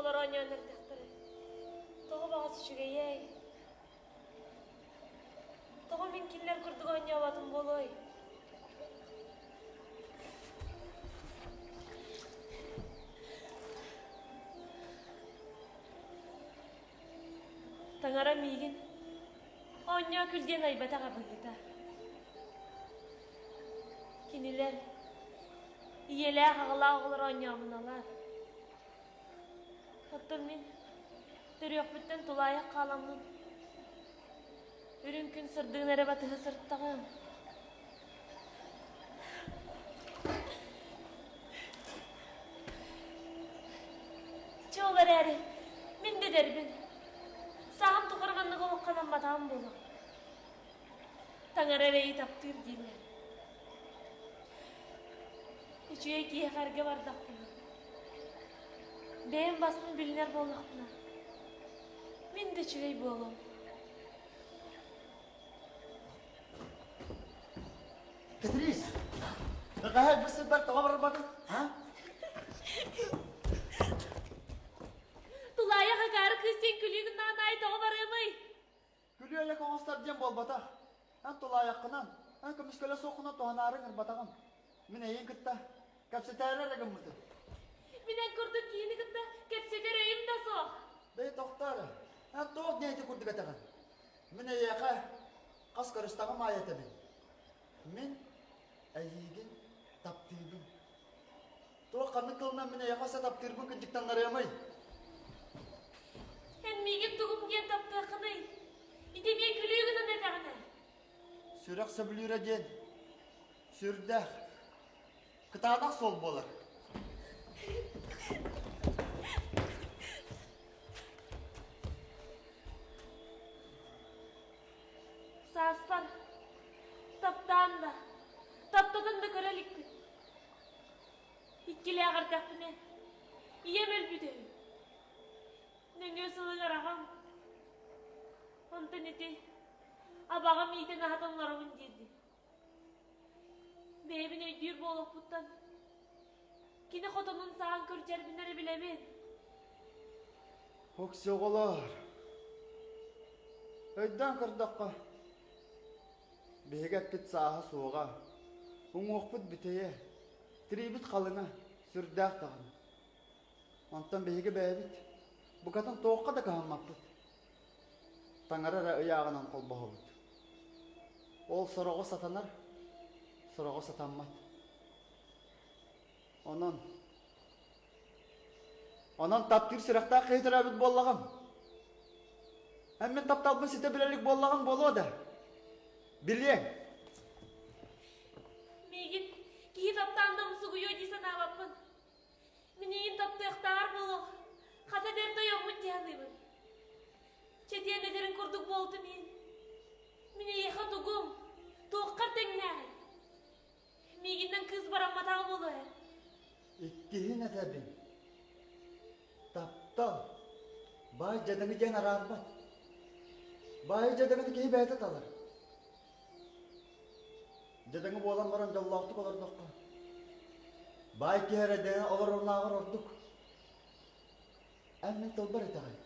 Оҕолор оонньоон эрдэхтэрэ. Тоҕо баҕас үчүгэйэй? Тоҕо мин кинилэр курдук оонньооботум буолуой? Таҥара миигин оонньоо күл диэн айбатаҕа быһыыта. Кинилэр ийэлээх аҕалаах оҕолор оонньоомуналар. Оттон мин төрүөхпүттэн тулаайах хааламмын, үрүҥ күн сырдыгын эрэ батыһа сырыттаҕым. Чэ ол эрээри, мин да эдэрбин. Сааһым тухары маннык олоххо анамматаҕым буолуо. Таҥара эрэйи таптыыр дииллэр. Үчүгэй киһиэхэ эргэ бардахпына, бэйэм баспын билинэр буоллахпына, мин да үчүгэй буолуом. Кэтириис, бэҕэһээ бу сирбэр тоҕо барбатыҥ, а? Тулаайах акаары кыыс диэн күлүү гыннаҕын аайы тоҕо барыамый? Күлүөлэк оҥостор диэн буолбатах. Эн тулаайаххынан, эн көмүскэлэ суоххунан туһанаары ыҥырбатаҕым. Мин эйигин кытта кэпсэтээри эрэ гыммытым. Мин эн курдук киһини кытта кэпсэтэр өйүм да суох. Бэйи тохтоо эрэ. Эн туох диэн ити курдук этэҕин? Мин эйиэхэ хас көрүстэҕим аайы этэбин. Мин эйиигин таптыыбын. Туох ханнык тылынан мин эйиэхэ өссө таптыырбын кырдьыктаннарыамый? Эн миигин тугум диэн таптыаххыный? Ити эмиэ күлүү гынан этэҕинэ. Сүрэх сөбүлүүрэ диэн сүрдээх, кытаанах суол буолар. Сааспар таптаан да, таптатан да көрө иликпин. Иккилээх эрдэхпинэ ийэм өлбүтэ үһү. Нөҥүө сылыгар аҕам, онтон ити абаҕам иитэн аһатан олоробун диирди. Бэйэбин өйдүүр буолуохпуттан кини хотонун саҕан көрдьэрбин эрэ билэбин. Окси оҕолоор, өйдөөн көрдөххө, биһиги эппит сааһа суоҕа, уҥуохпут бүтэйэ, тириибит халыҥа сүрдээх даҕаны. Онтон биһиги бэйэбит букатын туохха да кыһаммаппыт. Таҥара эрэ ыйааҕынан холбоһобут. Ол сороҕо сатанар, сороҕо сатаммат. Онон Онон таптыыр сүрэхтээх киһи төрөөбүт буоллаҕым. Эн мин тапталбын ситэ билэ илик буоллаҕым буолуо да. Билиэҥ. Миигин киһи таптаан да умсугуйуо дии санаабаппын. Мин эйигин таптыахтааҕар буолуох, хата бэрт ойоммут дии саныыбын. Чэтиэн этэрин курдук буолтун иһин, мин эйиэхэ тугум, туоххар тэҥнээҕий? Миигиннэн кыыс барамматаҕа буолуо ээ. Иккиһин этэбин. Таптал. Баай дьадаҥы диэн араарбат. Баайы дьадаҥыны киһи бэйэтэ талар. Дьадаҥы буолан баран дьоллоохтук олордоххо, баай киһи эрэйдэнэн олорорунааҕар ордук. Эн мин тылбар итэҕэй.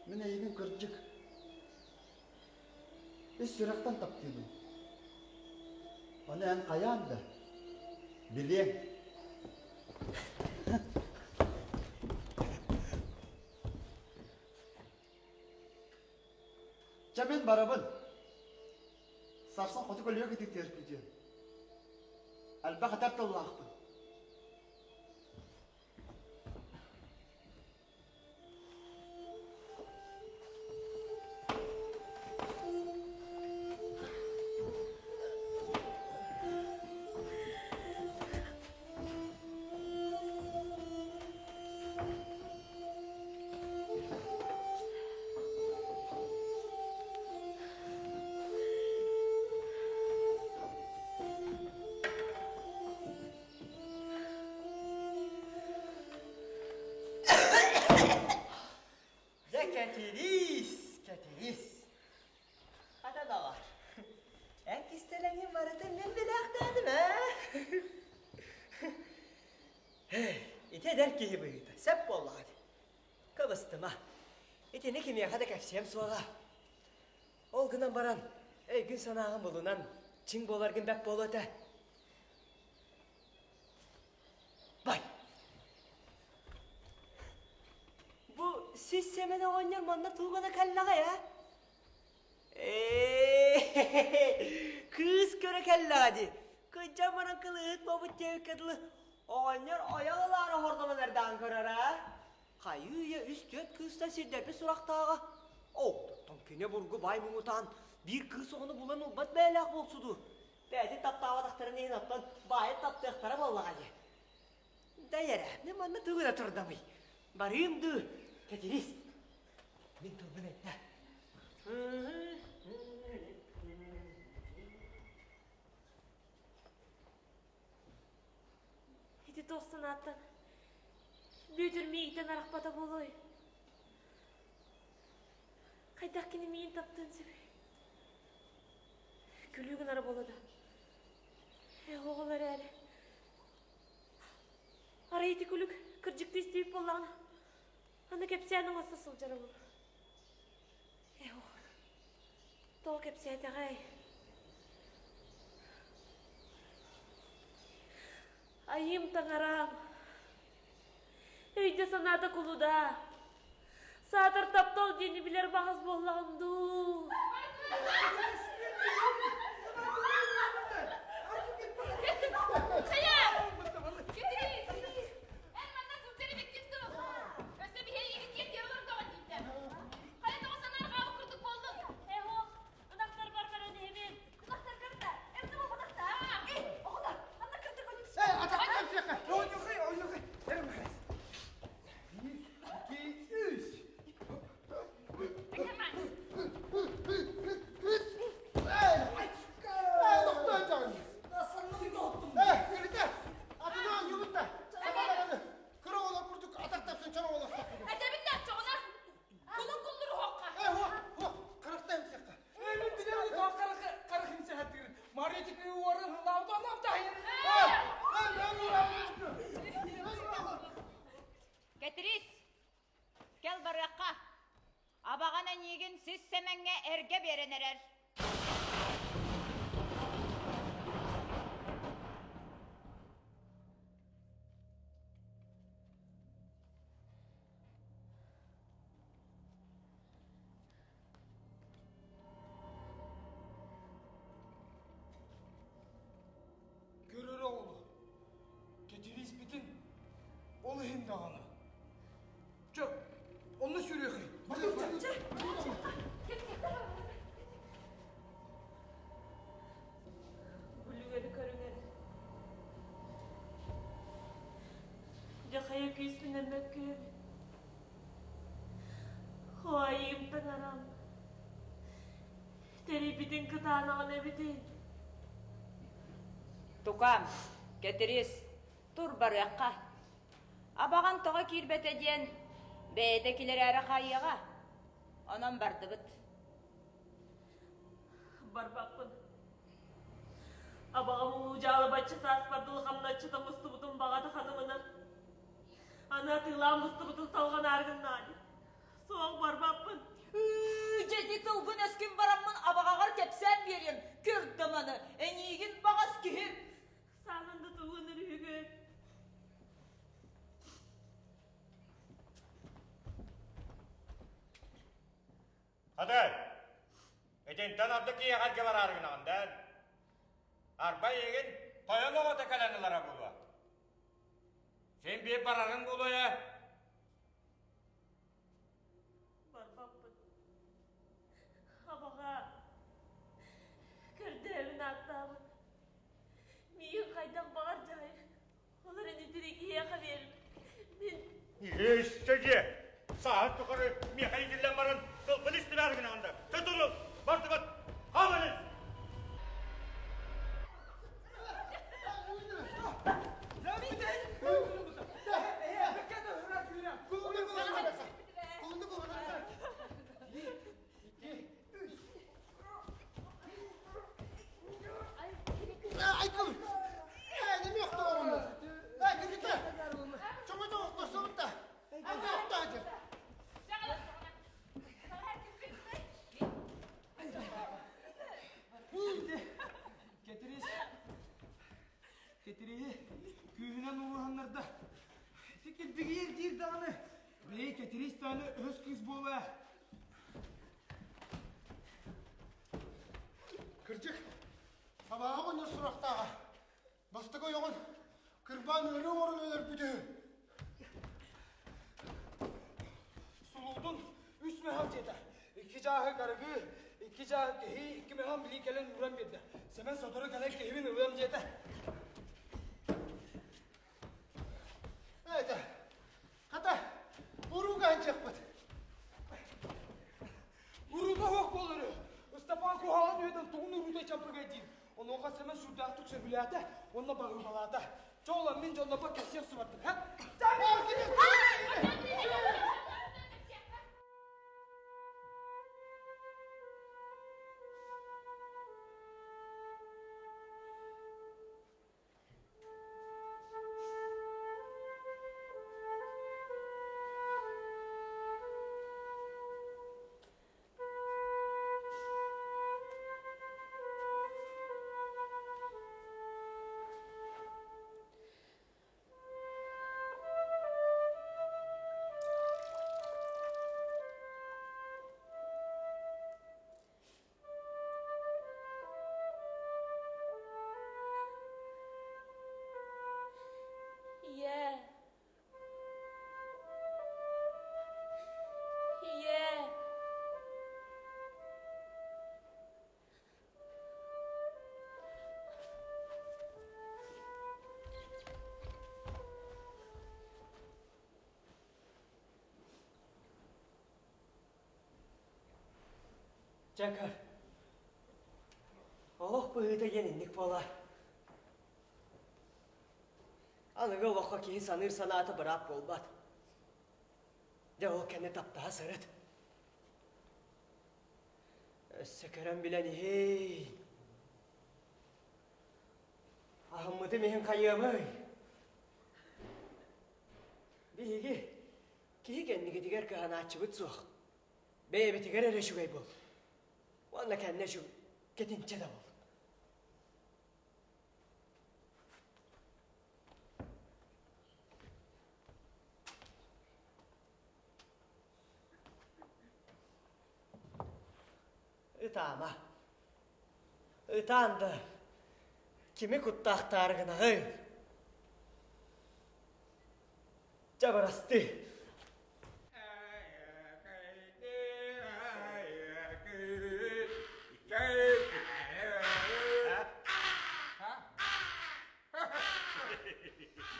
Мин эйигин кырдьык, ис сүрэхтэн таптыыбын. Ону эн хайаан да билиэҥ. Чэ мин барабын. Сарсын хоту көлүө кытыытыгар күүтүөм. Элбэх этэр тыллаахпын. Дьэ Кэтириис, Кэтириис. Хата доҕор, эн кистэлэҥин барытын мин билээхтээтим ээ. Ити эдэр киһи быһыыта, сөп буоллаҕа дии. Кыбыстыма. Итини кимиэхэ да кэпсиэм суоҕа. Ол гынан баран, өйгүн-санааҕын булунан, чиҥ буоларгын бэрт буолуо этэ. Бай! Бу сис Сэмэн оҕонньор манна тугу гына кэллэҕэй, а? Ээ, кыыс көрө кэллэҕэ дии. Кыдьан баран кылыыһыт буолбут диэбиккэ дылы, оҕонньор ойох ылаары оһордонон эрдэҕин көрөр аа? Хайыы-үйэ үс-түөрт кыыстан сирдэрбит сурахтааҕа. Оттон кини бургу баай муҥутаан биир кыыс оҕону булан ылбат бэйэлээх буолсу дуу? Бэйэтин таптаабатахтарын иһин оттон баайын таптыахтара буоллаҕа дии. Дай эрэ, мин манна тугу да турдамый? Барыым дуу, Кэтириис. Мин тылбын эттэ. Ити туох санааттан Бүөтүр миигиттэн арахпата буолуой? Хайдах кини миигин таптыан сөбүй? Күлүү гынара буолла да. Ээ, оҕолор эрээри. Арай ити күлүк кырдьыктыы истибит буоллаҕына, аны кэпсээн оҥосто сылдьара буолуо. Ээ, тоҕо кэпсээтэҕэй? Айыым таҥараам, өйдө-санаата кулудаа, саатар таптал диэни билэр баҕас буоллаҕым дуу. Хайа! Кэтириис! Эн манна сылдьар эбиккин дуу? Өссө биһиги киэр диэн олордоҕун дийтэ. Хайа тоҕо санаарҕаабыт курдук буоллуҥ? Ээ, ох, ынахтарбар баран иһэбин. Ынахтаргар да, эрдэ буолбатах да. Эй, оҕолор, анна кырдык ойук. Эй, атахтан сиэхэ. Ойухай, ойухай. Биир, икки, үс. Эй, эй, тохтоо Эй, кырыта, атынан юбутта. Сабалараны. Кыра оҕолор курдук атах тапсын чоҥ оҕолостохпут. Этэбин да оччоҕуна. Кулун куллуруһуохха. Э, хуох, хуох, харахта эмсиэххэ. Э, мин билэбин тоҕо харах харах имсэһэтигин. Мария уорун хыллаабыт онно таһын. Э, э, Кэтириис, кэл барыахха. Абаҕан эйиигин сис Сэмэҥҥэ эргэ биэрэн эрэр. Көрөр оҕолор, кэтирииспитин ол иһин даҕаны. Чэ, онно сүүрүөхэй. Бүлүгэри көрүҥэр. Дьэ хайа күүспүнэн мөккүөбүн. Хоайым таҥарам. Тэрийбитин кытаанаҕын эбитин. Тукаам, Кэтириис, тур барыахха. Абаҕан тоҕо киирбэтэ диэн бэйэтэ килэрээри хаайыаҕа. Онон бардыбыт. Барбаппын. Абаҕам улуу дьаалабаччы сааспар дылы хамначчыта мустубутун баҕата ханымына. Аны атыылаан мустубутун салҕанаары гыннаҕа Суох барбаппын. Дьэ ити тылгын өскүн бараммын абаҕаҕар кэпсээн биэриэм. Көр да маны, эйиигин баҕас киһи. Саанан да тугун өрүһүгүн. Хата, итинтэн ордук киһиэхэ бараары гынаҕын да? Арба эйигин тойон оҕото кэлэн ылара буолуо. Син биир барарыҥ буолуо ээ. Барбаппын. Абаҕа, көрдөөбүн ааттаабын. Миигин хайдах баҕар дьаһай. Ол эрэн итирик киһиэхэ биэрим. Мин... Өссө дьиэ! Сааһын тухары миэхэ иитиллэн баран тылбын истибээри гынаҕын да. Тутулун! Бардыбыт! Хаалан Айкыл! Ээ, неме охтоҕуну? Ээ, кыргыттар! Чоҥо Кэтирииһи күүһүнэн ууһаннарда. Ити килбигийэр диир даҕаны, бэйи Кэтириис даҕаны өһөс кыыс буолуо ээ. Кырдьык, абааһы оҕонньор сурахтааҕа. Бастакы ойоҕун кырбаан ыарыы оҥорон өлөрбүт үһү. Сулуутун үс мөһөөх дьиэтэ. Икки чааһы карыгы, икки чааһы киһи, икки мөһөөх билии кэлэн ууран биэрдэ. Сэмэн сотору кэлэн киһибин ылыам дьиэтэ. Это, хата, урууга сылдьыахпыт. Уруута суох буолар үһү. Ыстапаан куһаҕан үөдэн тугун уруута чаппыгай диир. Онуоха Сэмэн сүрдээхтик сөбүлээтэ уонна баһыыбалаата. Чэ ол мин дьоннорбор кэпсиэх субардым, һэ? Ийээ. Ийээ. Дьэ көр, олох быһыыта диэн инник буолар. Аныгы олоххо киһи саныыр санаата быраап буолбат. Дьэ ол кэннэ таптаһа сырыт. Өссө көрөн билэн иһий. Аһыммытым иһин хайыамый? Биһиги киһи кэннигитигэр кыһанааччыбыт суох. Бэйэбитигэр эрэ үчүгэй буол. Уонна кэннэ үчүгэй, кэтинчэ да буол. Ытаама. Ытаан да кими куттаахтаары гынаҕый? Дьэ бырастыы.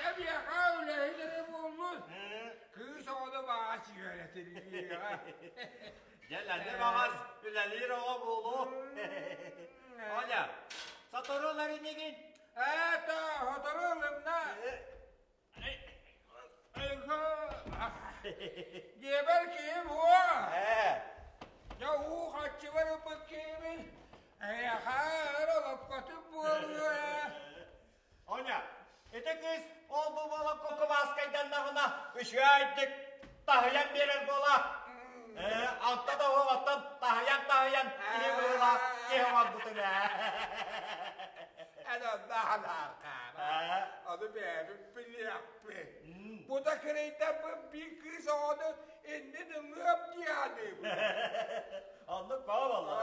Эбиэхэ үлэһит эрэ буоллун. Кыыс оҕону баҕас үөрэтиллиэҕэ. Дьэ, лэнэ баҕас үлэлиир оҕо буолуо. Оля, сотору ылар инигин? Это сотору ылымна. Дьиэбэр киһи буо. Дьэ уу хаччыбар ылбыт киһибин. Эйэхэ өр олоппотум буолуо ээ. Оня, ити кыыс ол-бу буолан кукумааскайданнаҕына үчүгэйдик таһыйан биэрэр буола. Ээ, алта да оттон таһыйан-таһыйан киһи быһыылаах киһи оҥорбутун ээ. Эн онно анаахаама. Ону бэйэбит билиэхпит. Бу да кырыйдарбын биир кыыс оҕону иннин ылыам дии саныыбын. Оннук баа буолла.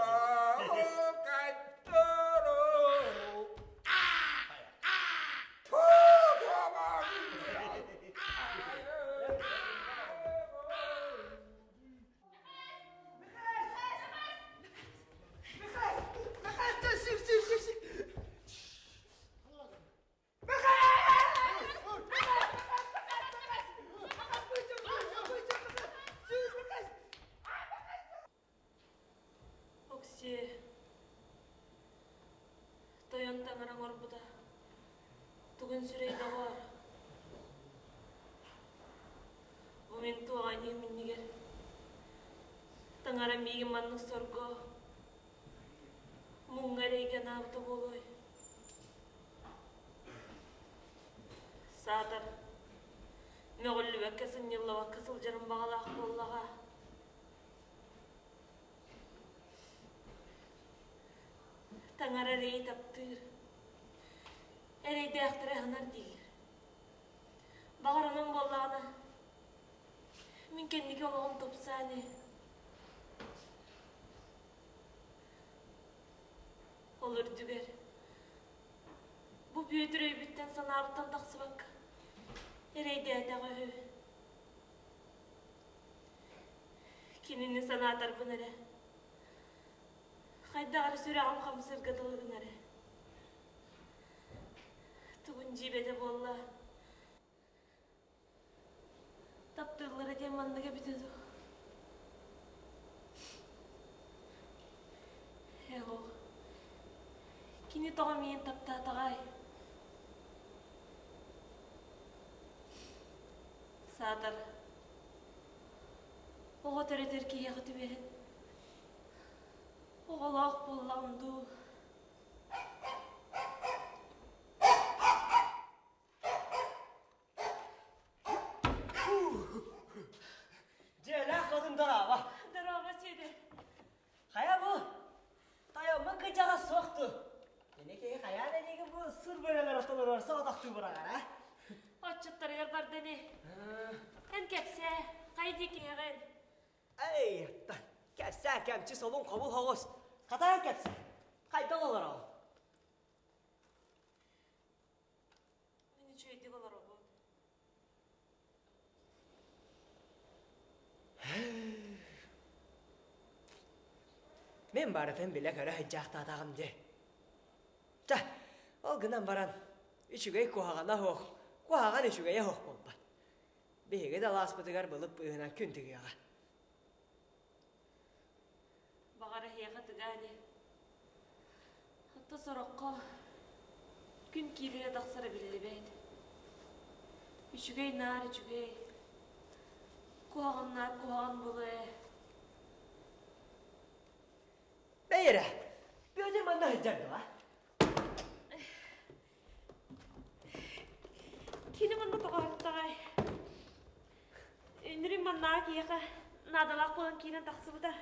Оксиэ, тойон таҥара оҥорбута тугун сүрэй доҕоор? Бу мин туох аньыым иннигэр таҥара миигин маннык сорго, муҥҥа эрэйгэ анаабыта буолуой? Саатар, мөҕүллүбэккэ, сынньыллыбакка сылдьарым баҕалаах буоллаҕа. Таҥара эрэйи таптыыр. Эрэйдээхтэри аһынар дииллэр. Баҕар онон буоллаҕына, мин кэнники олоҕум тупсаа ини. Ол үрдүгэр бу Бүөтүр өйбүттэн санаабыттан тахсыбакка эрэйдээтэҕэ үһү. Кинини санаатарбын эрэ, хайдах эрэ сүрэҕим хамсыырга дылы гынар ээ. Тугун дьиибэтэ буолла? Таптыыллара диэн маннык эбитэ дуу? Эҕо, кини тоҕо миигин таптаатаҕай? Саатар, оҕо төрөтөр киһиэхэ түбэһэн, оҕолоох буоллаҕым дуу? Дьиэлээх хотун дорообо. Дорообо, Сүөдэр. Хайа бу? Тойоммун кыдьаҕас суох дуу? Кини киһи хайаан эниги бу сыр бөрөлөр ортолоругар соҕотохтуу быраҕар, а? Отчуттарыгар барда ини. Эн кэпсээ, хайа диэки иһэҕин? Эй, кэпсээ, кэмчи солун хобул хоҕус. Хатаан кэпсээ. Хайдах олороҕун? Мин үчүгэйдик олоробун. Мин барытын билэ-көрө сылдьаахтаатаҕым дии. Чэ, ол гынан баран, үчүгэй куһаҕана суох, куһаҕан үчүгэйэ суох буолбат. Биһиги да алааспытыгар былыт быыһынан күн тыгыаҕа. Баҕар эһиэхэ тыгаа ини. Хатта сороххо күн киирэрэ тахсара биллибэт. Үчүгэй наар үчүгэй, куһаҕан наар куһаҕан буолуо ээ. Бэй эрэ, Бүөтүр манна сылдьар дуо? Кини манна тоҕоһуттаҕай? Үнүрүн маннааҕы киһиэхэ наадалаах буолан киирэн тахсыбыта.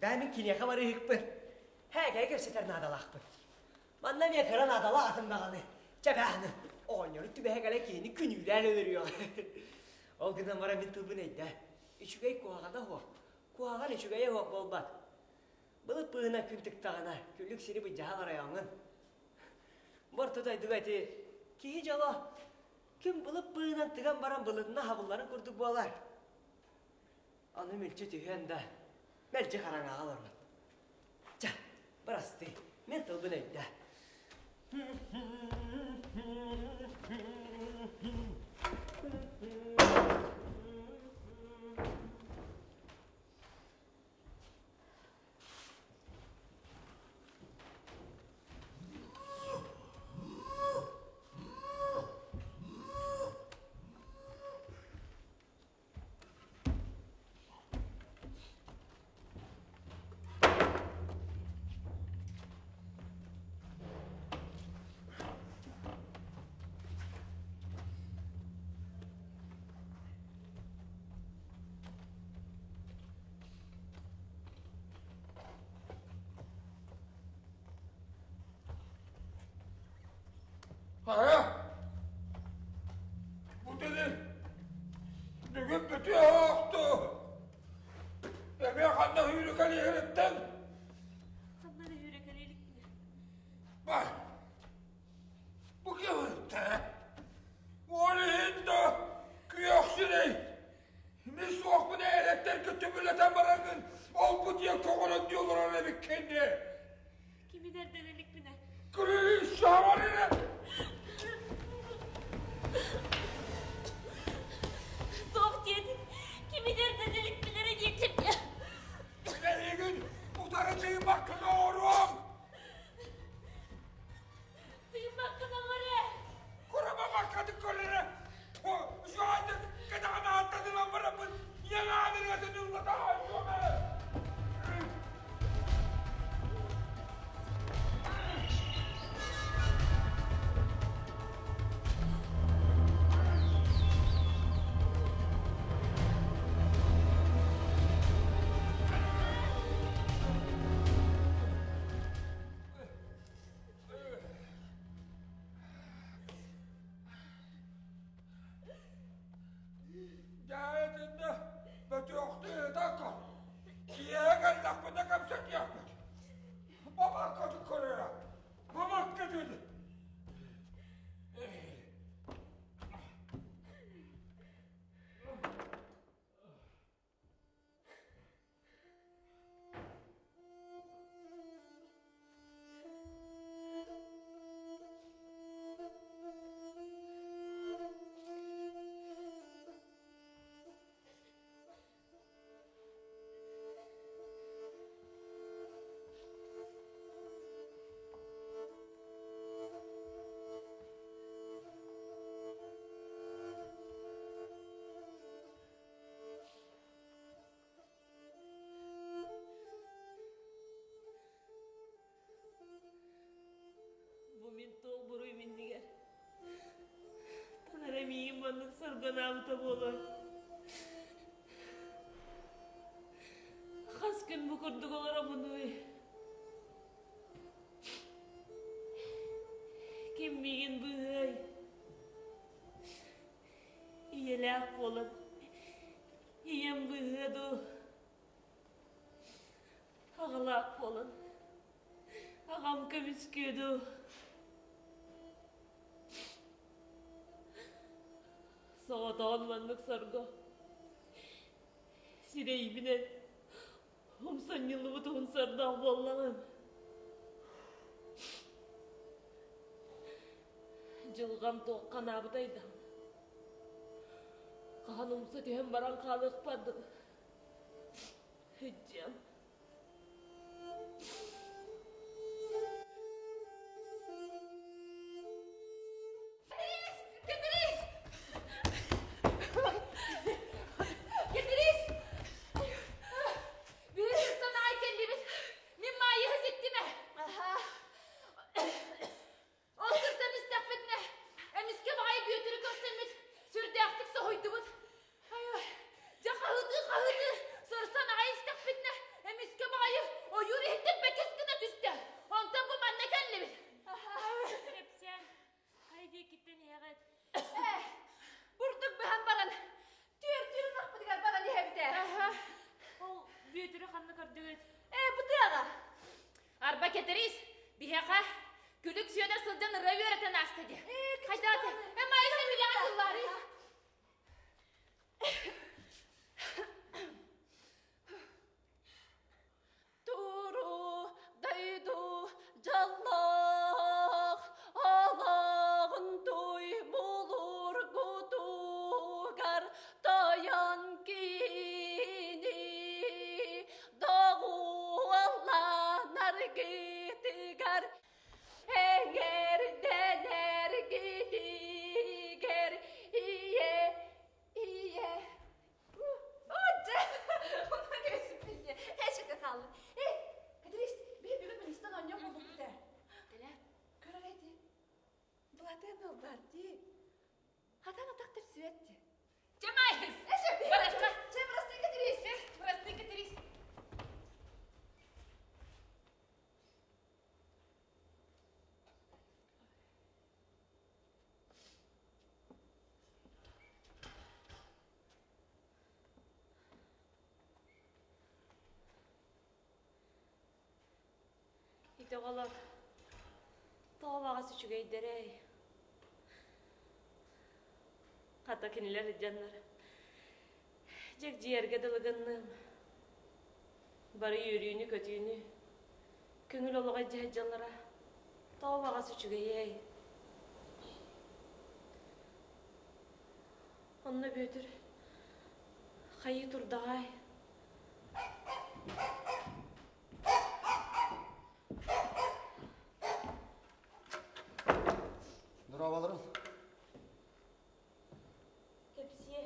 Да мин киниэхэ барыыһыкпын. Һээкэйи кэпсэтэр наадалаахпын. Манна эмиэ кыра наадалаах атын даҕаны. Чэбээхни, оҕонньору түбэһэ кэлэ киһини күнүүлээн өлөрүөҕэ. Ол гынан баран мин тылбын өйдөө. Үчүгэй куһаҕана суох. Куһаҕан үчүгэйэ суох буолбат. Былыт быыһынан күн тыктаҕына, күлүк сири быдьаһан оройоҥҥун. Бу орто дойдуга ити киһи дьоло күн былыт быыһынан тыган баран былытына хабылларын курдук буолар. Аны мүлчү түһүөн да, мэлдьи хараҥаҕа олорбут. Чэ, бырастыы, мин тылбын өйдөө. Хайа, бу тили бүгүн бүтүө оохту. Эмиэ ханна сүүрүкэлиириттэн? Ханна да сүүрэкэлииликпинэ. Бай, бу ким Ол иһин да күөх сирэй Мин суохпун ээрэттэргэ түбүлэтэн бараҥҥын ол-бу диэн көҕөрөн дии олорор эбиккин дии. Кими дэрдэн иликпинэ? Крыша бар эрэ! Туох диэтин? Кими дэрдэн иликпинэрэ диэтим Эйигин утары тыыммаккын оҥоруом! Тыыммаккын оҥор ээ! Курамамаккатын көр эрэ! Үчүгэйдик кэтэҕин ааттан ылан бараммын ийэҥ ырыатын ыллата оонньуом ээ! Бу мин туох буруйум иннигэр Таҥара миигин маннык соргонаабыта буолуой? Хас күн бу курдук олоробунуй? Ким миигин быыһыай? Ийэлээх буолан, ийэм быыһыа дуу? Аҕалаах буолан, аҕам көмүскүө дуу? Соҕотоҕун маннык сорго сирэйбинэн умсанньыллыбыт уһун сордоох буоллаҕым. Дьылҕам туохха анаабытай даҕаны. Хаһан умса түһэн баран хаалыахпар дылы. Идем. Кэтириис! Кэтириис! Биир сыстан аҕай кэллибит. Мин Маайыһы ситтим ээ. Ол сырсан истэхпитинэ, эмискэ баҕайы Бүөтүрү көрсөммүт, сүрдээхтик соһуйдубут. Дьэ хаһыытыы-хаһыытыы сырсан аҕай истэхпитинэ, эмискэ баҕайы ойуур иһиттэн бэкис гына түстэ. Онтон бу манна кэллибит. Кэпсээн, хайа диэкиттэн иһэҕит? Ээ, бурдук быһан баран, түөртүүр ынахпытыгар баран иһэбит ээ. Ол Бүөтүрү ханна көрдүгүт? Ээ, бу тыаҕа. Арба Кэтириис, биһиэхэ күлүк Сүөдэр сылдьан ырыа үөрэтэн ааста дии. Хайдааты? Э, Маайыс эмилэҕэ тыллаарый. Туру дойду дьоллоох олоҕун туй булургутугар тойон кини Доҕуолланар гытыгар эҥэрдэнэр гитигэр ийэ ийэ Отже, Эчете хаалла. Эй, Катерис, биһи бүгүн министан оонньоох буолбуппут ээ. Кэлэ, көрөр эти. Былатыан бар дии. Хатан атах тэпсибэт дии. Чемайс! Барашка! Че, прости, Катерис! Прости, Катерис! Ити оҕолор тоҕо баҕас үчүгэйдэрэй. Хата кинилэр сылдьаннар дьэгдьийэргэ дылы гынным. Бары үөрүүнү-көтүүнү, көҥүл олоҕу илдьэ сылдьаллара тоҕо баҕас үчүгэйэй. Онно Бүөтүр хайыы турдаҕай? Дорооболорун. Кэпсиэ.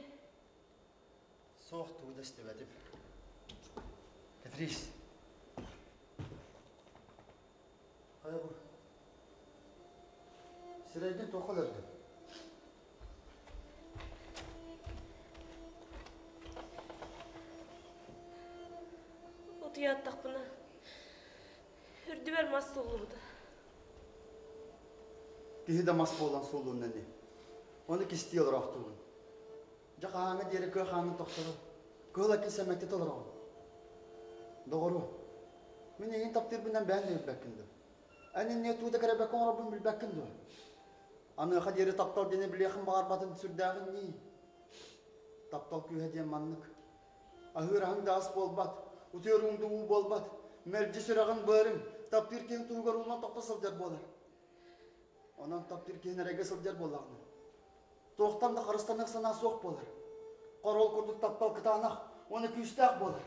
Суох тугу да истибэтим. Катрис. Хайа бу? Сирэйгин туохха өлөрдүн? Утуйааттахпына, үрдүбэр мас сууллубута. Киһи да мас буолан сууллунна ини. Ону кистии олороохтуубун. Дьэ хаһааҥҥа диэри кыа хааҥҥын тохторо, кыыл аккын сэмэктэтэ олороҕун. Доҕору, мин эйигин таптыырбынан бэйэҥ да билбэккин дуо? Эн иннигэ тугу да кэрэбэккэ оҥорорбун билбэккин дуо? Аныаха диэри таптал диэни билиэххин баҕарбатын сүрдээҕин нии. Таптал күүһэ диэн маннык. Аһыыр аһыҥ да ас буолбат, утуйар ууҥ да уу буолбат. Мэлдьи сүрэҕин быарыҥ, таптыыр киһиҥ туһугар уунан тохто сылдьар буолар. Онон таптыыр киһин эрэйгэ сылдьар буоллаҕына, туохтан да харыстаныах санаа суох буолар. Хоруол курдук таптал кытаанах уонна күүстээх буолар.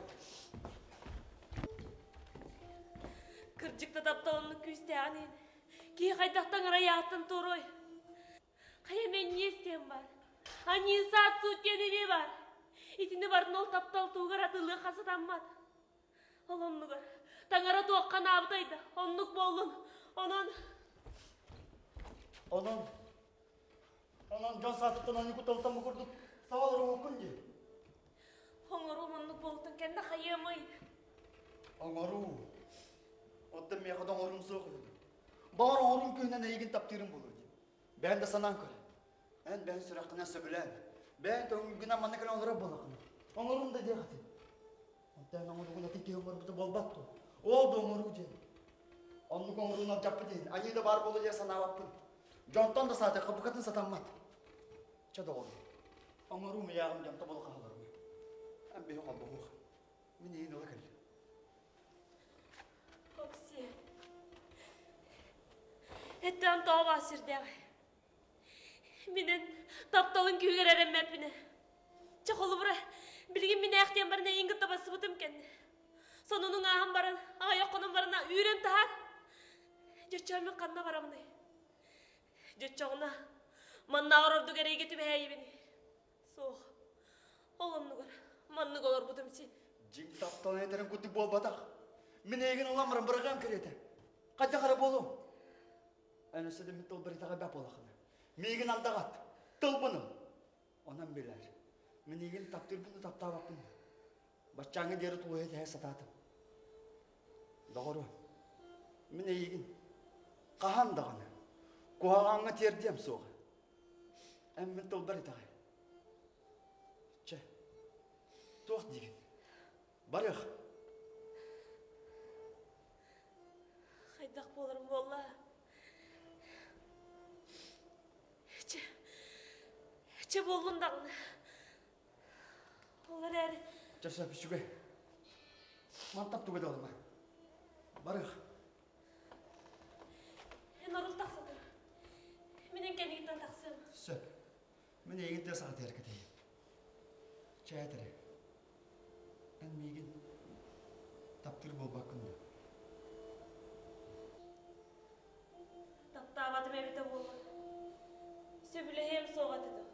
Кырдьык да таптал оннук күүстээҕин иһин Киһи хайдах таҥарайааттан туоруой? Хайа мен не истиэм бар? Аньыы саат суут диэн эмиэ бар. Итини барын ол таптал туһугар атылыахха сатаммат. Ол оннугар таҥара туохха анаабытай да, оннук буоллун. Онон... Онон, онон дьон саатыттан оонньуу кутталыттан бу курдук саба олоруоххун дии. Оҥоруу муннук буолтун кэннэ хайыамый? Оҥоруу. Оттон миэхэ да оҥоруум суох үһү. Баҕар оҥоруум күүһүнэн эйигин таптыырым буолуо дии. Бэйэн да санаан көр. Эн бэйэн сүрэххинэн сөбүлээн, бэйэн көҥүлгүнэн манна кэлэн олорор буоллаххына, оҥоруум да диэх этим. Онтон оҥоруугун атын киһи оҥорбута буолбат дуо? Ол да оҥоруу диэн. Оннук оҥорууну алдьаппыт иһин, аньыы да баар буолуо диэн санаабаппын. Дьонтон да саатыахха букатын сатаммат. Чэ доҕорум, оҥоруум ыйааҕым дьонто буола хааларым. Эн биһи холбоһуох. Мин иһин ыла кэллим. Окси. Эттэн тоҕо сирдээҕи. Минэн тапталын күүгэр эрэммэппинэ. Чэ холобура, билигин мин ээхтиэн баран эйиин кытта бассыбытым кэннэ. Сонунуҥ ааһан баран, аҕыйах хонон баран үүрэн таһаар. Дьоччоо мин ханна барабыный? Дьоччоҕуна, маннааҕар ордук эрэйгэ түбэһээйибин. Суох, ол оннугар маннык олорбутум син. Дьиҥ тапталын этэрин курдук буолбатах. Мин эйигин ылан баран бырагыам кэриэтэ. Хайдах эрэ буолуом. Эн өссө да мин тылбар итэҕэйбэт буоллаххына. Миигин андаҕат, тылбын ыл. Онон билээр, мин эйигин таптыырбын да таптаабаппын да. Баччааҥҥа диэри тулуйа тэһэ сатаатым. Доҕоруом, мин эйигин хаһан даҕаны куһаҕаҥҥа тиэрдиэм суоҕа. Эн мин тылбар итэҕэй. Чэ, туох диигин? Барыах. Хайдах буоларым буолла? Чэ, чэ буоллун даҕаны. Ол эрээри... Чэ, сөп, үчүгэй. Мантан тугу да ылыма. Барыах. Эн орул тахсатыр. Мин эн кэннигиттэн тахсыам. Сөп. Мин эйигин тыа саҕатыгар кэтэһиэм. Чэ, этэрэ. Эн миигин таптыыр буолбаккын дуо? Таптаабатым эбитэ буоллар. Сөбүлэһиэм суоҕа этэ дуо?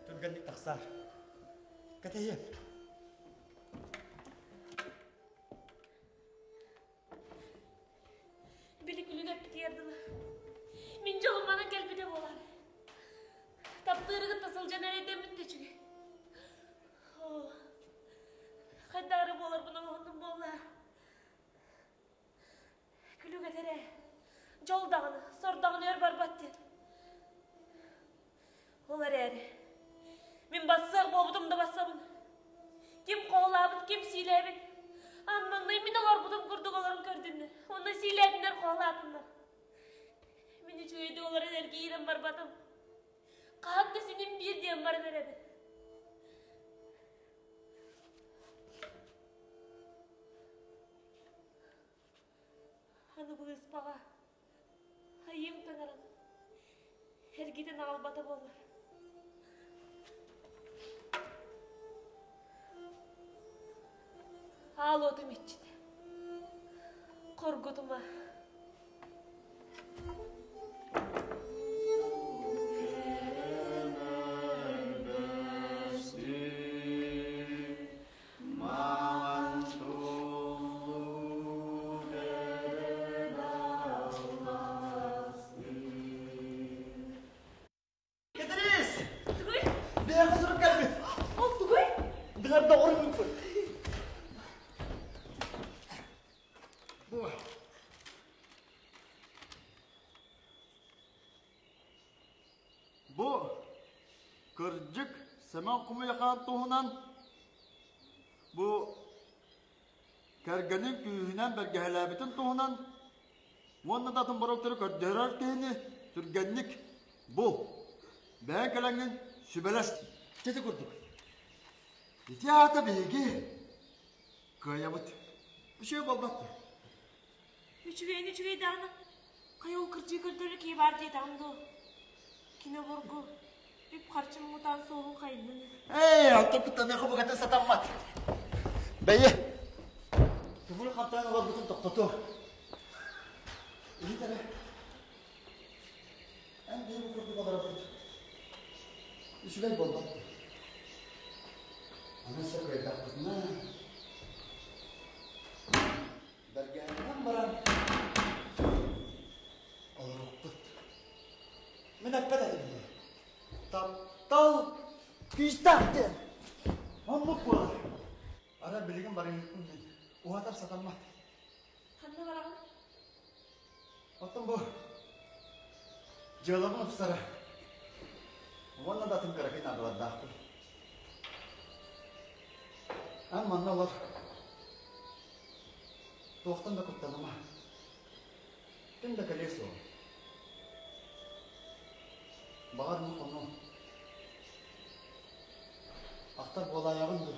Түргэнник тахсаар. Кэтэһиэм. Били күлүк эппитигэр дылы. Мин дьолум манан кэлбитэ буолар. Таптыыры кытта сылдьан эрэйдэммит да үчүгэй. Оо, хайдаары буоларбын оҥоһуннум буолла. Күлүк этэрэ, дьол даҕаны, сор даҕаны өр барбат диэн. Ол эрээри, мин бассыах буолбутум да бассабын. Ким хоһулаабыт, ким сиилээбит. Аан маҥнай мин олорбутум курдук олорон көрдүннэр. Онно сиилээтиннэр, хоһулаатыннар. Мин үчүгэйдик олорон эргийирэн барбатым. Хаһан да синим биир диэн баран эрэбин. Аны быыспаҕа айыым таҥарам эргитэн аҕалбата буоллар. Аал уотум иччитэ, хоргутума. Кэтириис! Тугуй? Биһиэхэ сурук кэлбит. Ол тугуй? Дыгар доҕорум ыыппыт. Бу. Бу кырдьык Сэмэн Хомуйахаан туһунан бу кэргэнин күүһүнэн бэргэһэлээбитин туһунан уонна да атын боруоктары көрдөһөрөр киһини түргэнник бул. Бэйэҥ кэлэҥҥин сүбэлэс. Ити курдук. Ити аата биһиги кыайабыт. Үчүгэй буолбат дуо? Үчүгэйин үчүгэй даҕаны, хайа ол кырдьыы көрдөрөр киһи баар диэтэҕим дуо? Кини обургу, үп-харчы муҥутаан суолун хайыннын. Ээ, онтон куттаныахха букатын сатаммат. Бэйи, тугун хантан олорбутун тохтотуо. Иһит эрэ. Эн биһиги курдук олоробут. Үчүгэй буолбат дии. Аны өссө кыайдахпытына бэргэһэлэнэн баран олоруохпут. Мин эппэт этим дии. Таптал күүстээх диэн. Оннук буолар. Ара билигин барыһыкпын мин. Уһатар сатаммат. Ханна бараҕын? Оттон бу дьыалабын ыпсара уонна да атын кыракый наадалардаахпын. Ан манна олор. Туохтан да куттаныма. Ким да кэлиэ суоҕа. Баҕар мин хонуом. Ахтар буолаайаҕын дуо?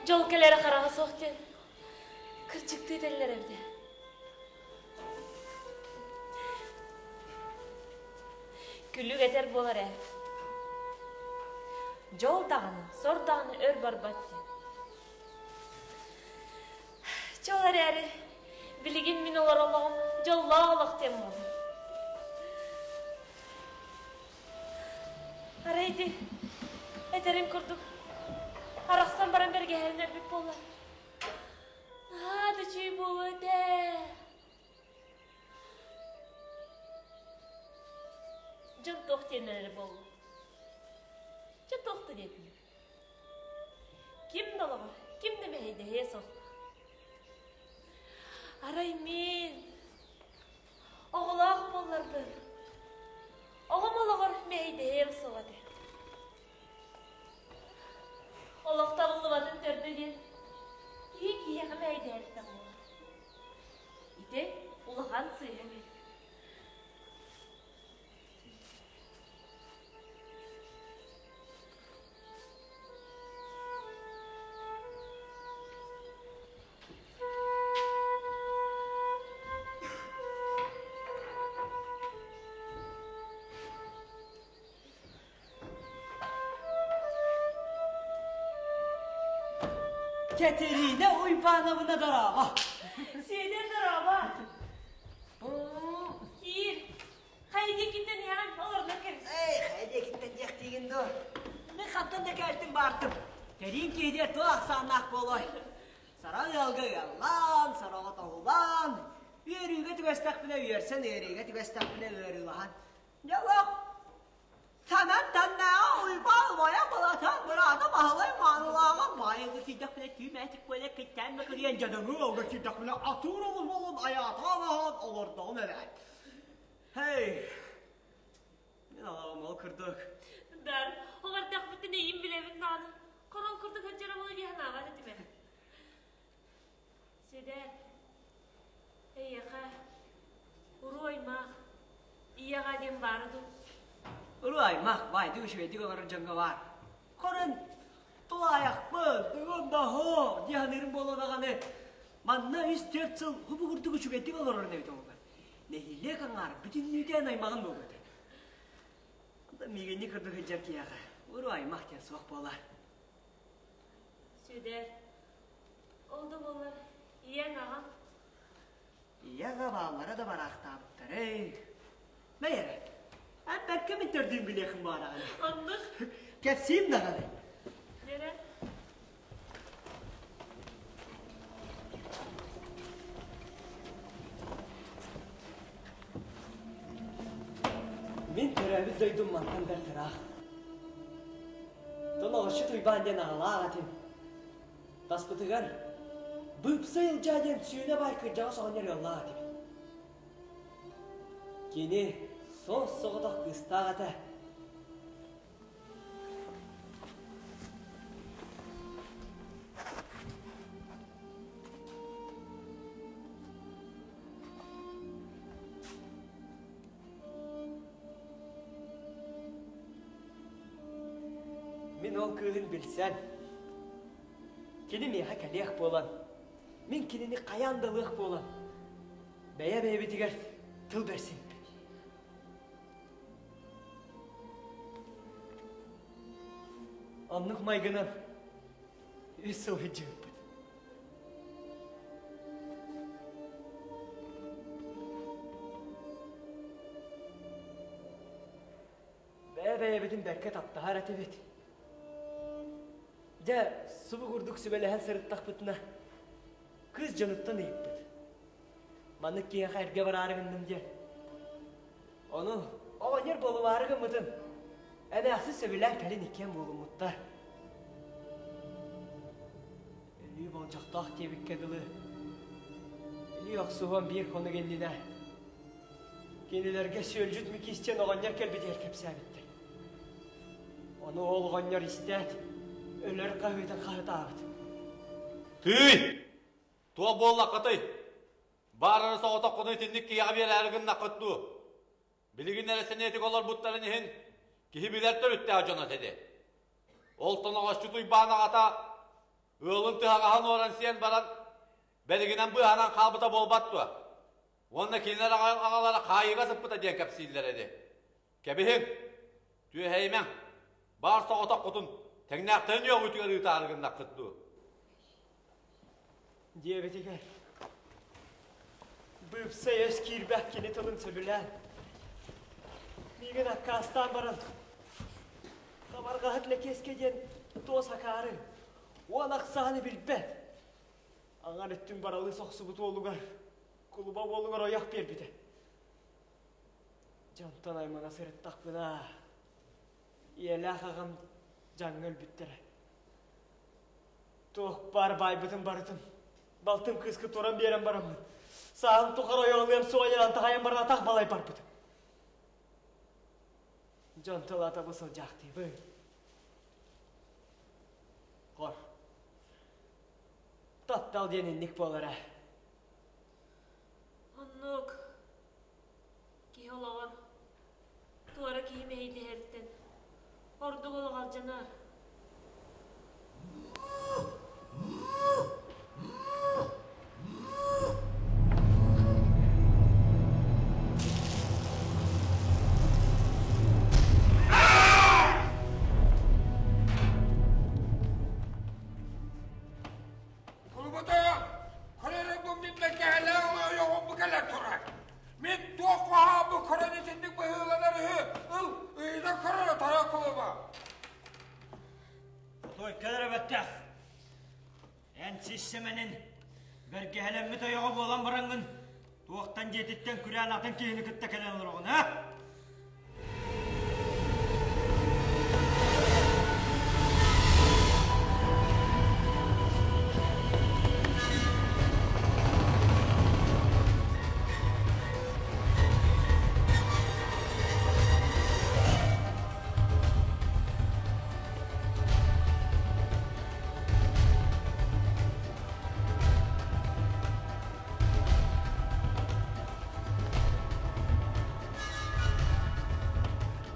Дьол кэлэрэ хараҕа суох диэн кырдьыктыы этэллэр эбитэ. Күлүк этэр буолар ээ. Дьол даҕаны, сор даҕаны өр барбат диэн. Дьол эрээри, билигин мин олорор олоҕум дьоллоох олох диэн буолар. Арай ити этэрин курдук арахсан баран бэргэһэрин өлбүт буоллар. Наһаа да үчүгэй буолуо этэ. Дьон туох диэннэр буолла? Дьэ туох да диэтиннэр. Ким да олоҕор, ким да мэһэйдэһиэ суохтаах. Арай мин оҕолоох буолларбын, оҕом олоҕор мэһэйдэһиэм суоҕа этэ. Олох табыллыбатын төрдө диэн киһи киһиэхэ мэһэйдэһэриттэн буолар. Ити улахан сыыһа эбит. Кэтэриинэ Уйбаанабына дорообо! Сиэдэр дорообо! Киир! Хайа диэкиттэн иһэҕин, олорунан кэбис. Эй, хайа диэкиттэн диэхтиигин дуо? Мин хантан да кэлтим баартым. Кэриин киһи туох ахсааннаах буолуой? Сара ыалга ыаллаан, сороҕо тоһулаан, үөрүүгэ түбэстэхпинэ үөрсэн, ыарыыга түбэстэхпинэ ыарыылаһан. Дьолох Санан таннааҕа Уйбаан убайа былатан быраата Баһылай маанылааҕа баайыгы киирдэхпинэ түүмээтик буола киттээн мөкүрүйэн дьадаҥы ыалга киирдэхпинэ атыыр олус буолун айаатаан аһаан олордоҕум эбээт. Һэй, мин олоҕум ол курдук. Дар, оҕордохпутун эйим билэбин даҕаны, хорол курдук сылдьара буолуо дии санаабат этим ээ. Сидэр, эйиэхэ уруу аймах, ийэҕэ диэн баара дуу? Уруу аймах баайдык үчүгэйдик олорор дьоҥҥо баар. Хорун тулаайахпын, тугум да оһох дии саныырым буолуо даҕаны, манна үс-түөрт сыл хубу курдук үчүгэйдик олорорун эбитэ буоллар. Нэһилиэк аҥаар бүтүннүүтэ эн аймаҕын буолуо этэ. Онтон миигинньик курдук сылдьар киһиэхэ уруу аймах диэн суох буолар. Сүдэр, Ол да буоллар, ийэҥ аҕаҥ? Ийэ-аҕа бааллара да бараахтаабыттарай. Мэй эрэ, эн бэркэ мин төрдүн билиэхим баараҕын. Оннук. Кэпсиим даҕаны. Дьэрэ. Мин төрөөбүт дойдум мантан бэрт ыраах. Тоноҕоччут Уйбаан диэн аҕалаах этим. Таспытыгар Быыпсай Ылдьаа диэн сүүнэ баай кырдьаҕас оҕонньор ыаллаах этибит. Кини суос-соҕотох кыыстаах этэ. Мин ол кыыһын билсэн, кини миэхэ кэлиэх буолан, Мин кинини хайаан да ылыах буолан, бэйэ-бэйэбитигэр тыл бэрсибиппит. Оннук майгынан үс сыл сылдьыбыппыт. Бэйэ-бэйэбитин бэркэ таптаһар этибит. Дьэ, субу курдук сүбэлэһэн сырыттахпытына, кыыс дьонуттан ыйыппыт. Маннык киһиэхэ эргэ бараары гынным диэн. Ону оҕонньор буолумаары гыммытын, эмээхсин сөбүлээн кэлин иккиэн буолуммуттар. Өлүү болдьохтоох диэбиккэ дылы, өлүү охсуһуон биир хонук иннинэ Кинилэргэ сүөлдьүт Микиис диэн оҕонньор кэлбитигэр кэпсээбиттэр. Ону ол оҕонньор истээт, өлөр хаһыытын хаһытаабыт. Тыый! Туох буоллаххытый? Баарары соҕотоххуну итинник киһиэхэ биэрээри гыннаххыт дуу? Билигин эрэ сэниэтик олорбуттарын иһин киһи билэр төрүттээх дьоно этэ. Ол тоноҕосчут Уйбаан аҕата ыалын тыһаҕаһын уоран сиэн баран бэлигинэн быыһанан хаалбыта буолбат дуо? Уонна кинилэр аҕалара хаайыыга сыппыта диэн кэпсииллэр ини. Кэбиһиҥ, түөһэйимэҥ, баар соҕотоххутун тэҥнээхтэрин үөҕүүтүгэр ыытаары гыннаххыт дуу? Диэбитигэр быыпсай өс киирбэх кини тылын сөбүлээн, миигин аккаастаан баран, хабарҕаһыт Лэкиэскэ диэн туос акаары, уон ахсааны билбэт, Аҥар өттүн баралыы сохсубут уолугар, кулуба уолугар ойох биэрбитэ. Дьонтон аймана сырыттахпына, ийэлээх аҕам дьаҥҥа өлбүттэрэ. Туох баар баайбытын барытын балтым кыыска туран биэрэн бараммын, сааһым тухары ойоҕолуом суоҕа таһайан баран атах балай барбытым. Дьон тылата бу сылдьаахтыыбын. Хор. Таптал диэн инник буолара. Оннук. Киһи олоҕор туора киһи мэһэйдэһэриттэн ордук олох алдьанар. Кулубутуйа, көрөрө бу мин бэргэһэлээх ойоҕум бу кэлэн турар. Мин туох куһаҕан бу көрөн итинник быһыыланар үһү, ыл, ыйыта көрөрө тойон кулуба. Отой кэлэрэ бэттэх. Эн сис сэмэнин бэргэһэлэммит ойоҕо буолан бараҥҥын туохтан дьиэтиттэн күрээн атын киһини кытта кэлэн олороҕун, а?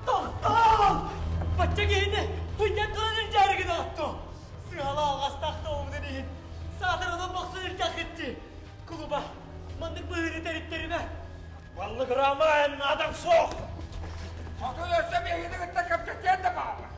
Тохтоо! Бачча киһини бынньан туран илдьээри гынаҕыт Сыһала алҕастаах да уумнун иһин саатар онон бохсун илдьэххитти. Кулуба, маннык быһыыны тэриттэримэ. Маннык роман наадам суох. Хотун өссө биһигини кытта кэпсэтиэн да баҕар.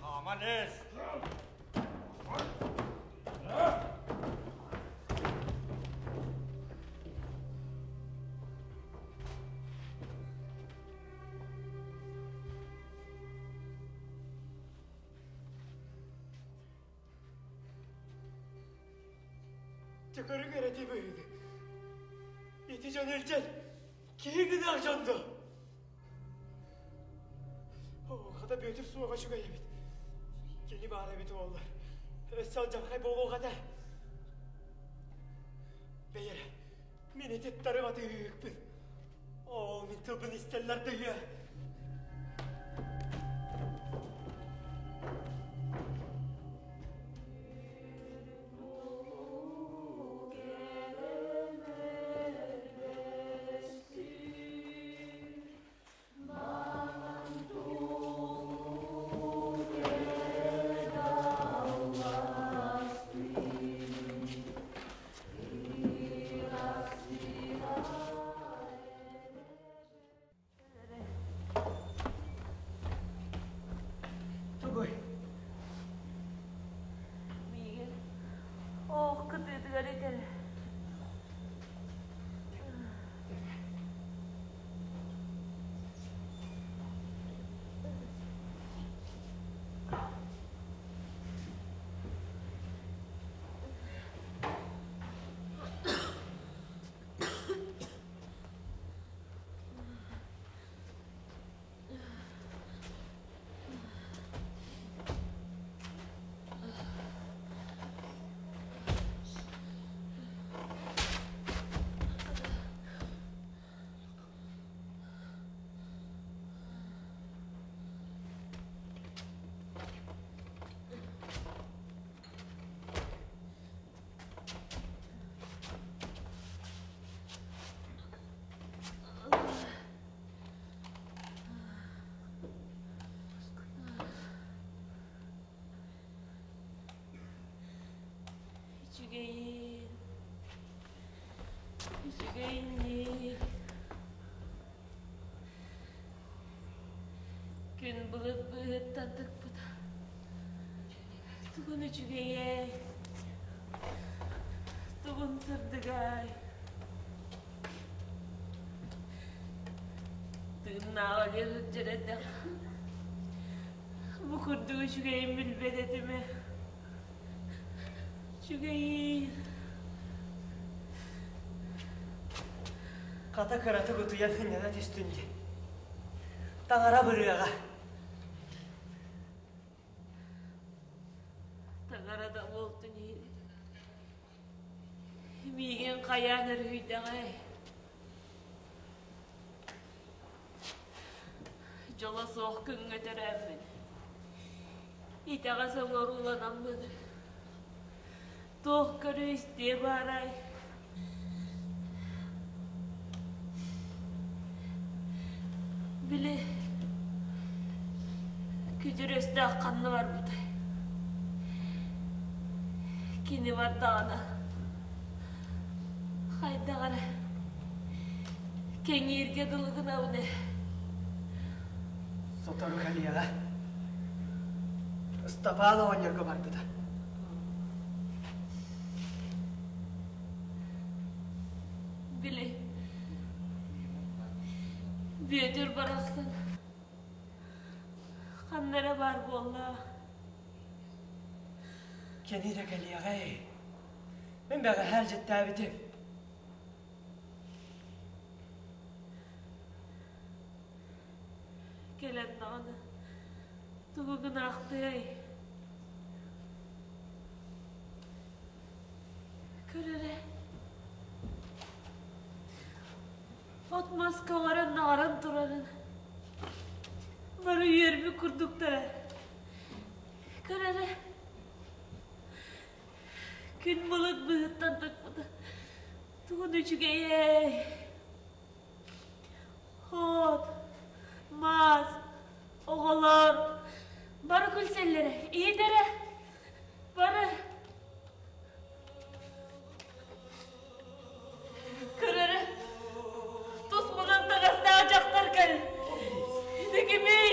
Хааман ис! Чөкөрүк эрэ быһыыны. Ити дьон илдьэн киһи гынар дьон дуо? Хата Бүөтүр суоҕа үчүгэй эбит. Кини баар эбит буоллар. Өссө алдьархай буолуох этэ. Бэйэрэ, мин ититтары батыһыыкпын. Оо, мин тылбын истэллэр да үө. Тугуй? Миигин оох кытыытыгар этэр. Үчүгэйин, үчүгэйинник. Күн былыт быыһыттан тыкпыта. Тугун үчүгэйэй, тугун сырдыгай. Тыыннааҕа диэн сылдьар этэх. Бу курдук үчүгэйин билбэт этим ээ. Үчүгэйин. Хата кыратык утуйан сынньана түстүн дии. Таҥара бырыаҕа. Таҥара да буолтун иһин. Миигин хайаан өрүһүйдэҕэй? Дьоло суох күҥҥэ төрөөммүн, итэҕэс оҥорууланаммын, туох көрүү-истиэ баарай? Били, күдүр өстөөх ханна барбытай? Кини бардаҕына, хайдах эрэ кэҥииргэ дылы гынабын ээ. Сотору кэлиэҕэ. Ыстапаан оҕонньорго барбыта. Били, Бүөтүр барахсан ханна эрэ баар буолла. Кини эрэ кэлиэҕэй. Мин бэҕэһээ илдьиттээбитим. Кэлэн даҕаны тугу гынаахтыай? Көр эрэ. От-мас көҕөрөн-наҕаран турарын. Бары үөрбүт курдуктара. Көр эрэ. Күн былыт быһыттан тыкпыта. Тугун үчүгэйэй. От, мас, оҕолор бары күлсэллэрэ, иһитэрэ бары Көрөрө тус мунан таҕастаах дьахтар кэл. Ити кимий?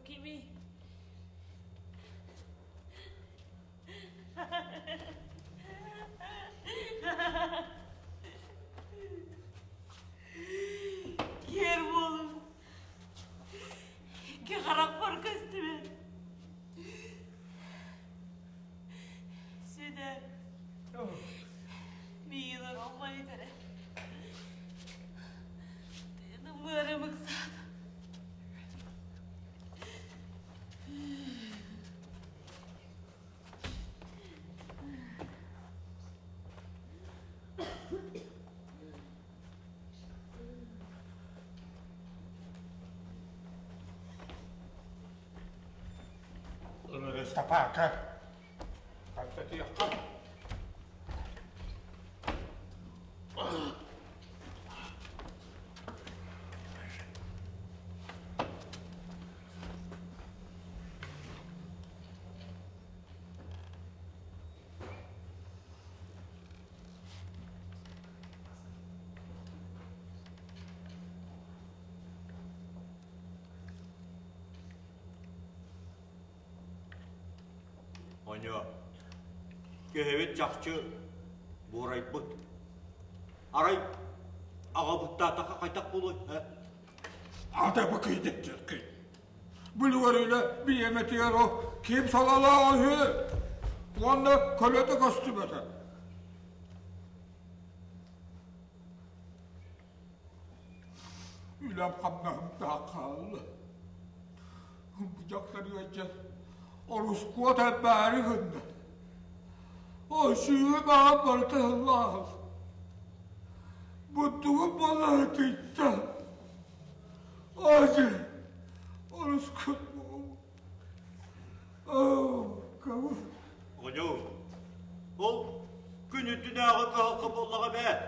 кимий? Киэр буолуҥ. Икки харахпар көстүбэт. Сүдэ. Миигин ороммой этэрэ. Тыыным быарым ыксаата. Ыстапаака Кэпсэтиэххэ. Оонньоо, киһибит чахчы буорайбыт. Арай аҕабыттаатахха хайдах буолуой, э? Ата бу кыйдык Бүлүгөрүлэ биэмэтигэр ол ким салалаах үһү уонна көлөтө көстүбэтэ. Үлэм хамнаһым таах хаалла. Бу дьахтар ыалдьан орускуот элбээри гынна. О, сүүрүм аҕам барыта ыллааҕым. Буттугум буолла тыйтта. Ожи, орускуот Оо, кого? Оҕонньор, ол күн үрдүнээҕи кыһалҕа буоллаҕа эбээт.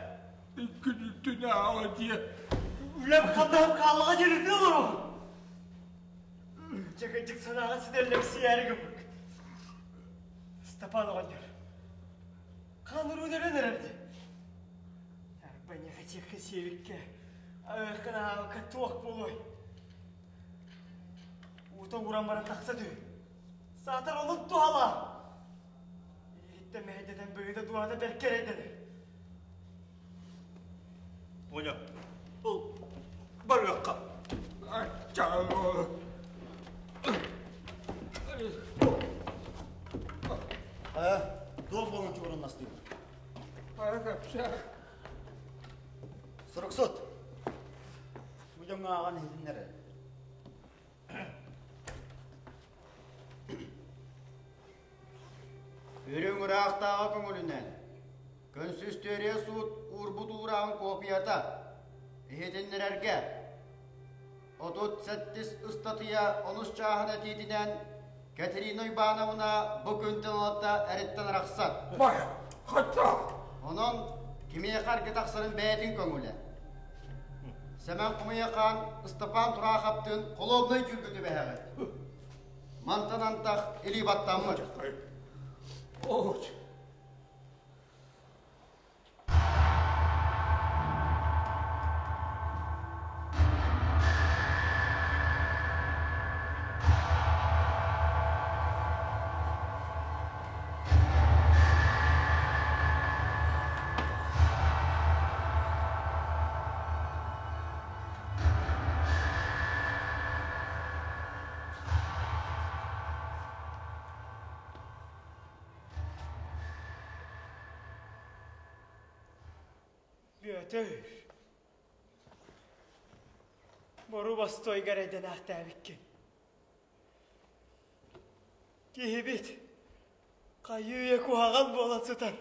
Күн үрдүнээҕи диэ. Үлэм ханнаһым хааллаҕа дьиэритэ олоробун. Дьэкэдьик санааҕа ситэллэксийээри гыммыт. Степан оҕонньор, хаан уруун өлөн эрэр дии. Арбаньаха тиэххэ сиэбиккэ, аһыаххын туох буолуой? Уута ууран баран тахса түһ. Саатар олут туһала. Иһиттэн мэһэйдэтэн быһыыта дууһата бэркэ эрэйдэнэр. Оня, ол барыахха. Туох буолан чуоруннастыыр? Суруксут! Бу дьоҥҥо ааҕан иһитиннэр эрэ. Үрүҥ ыраахтааҕы көҥүлүнэн Көнсүстүөрүйэ суут уурбут уурааҕын куопуйата иһитиннэрэргэ 37 ыстатыйа онус чааһын этиитинэн Катерина Уйбаановна бу күнтэн ылата эриттэн арахсар. Онон кимиэхэ эргэ тахсарын бэйэтин көҥүлэ. Сэмэн Кумуйахаан Ыстапаан Тураахаптыын холуобунай дьүүлгэ түбэһэҕит. Мантан антах илии баттаммыт. Бүөтүр, бору бостуойга эрэйдэнээхтээбиккин. Киһибит хайыы-үйэ куһаҕан буолан сытар.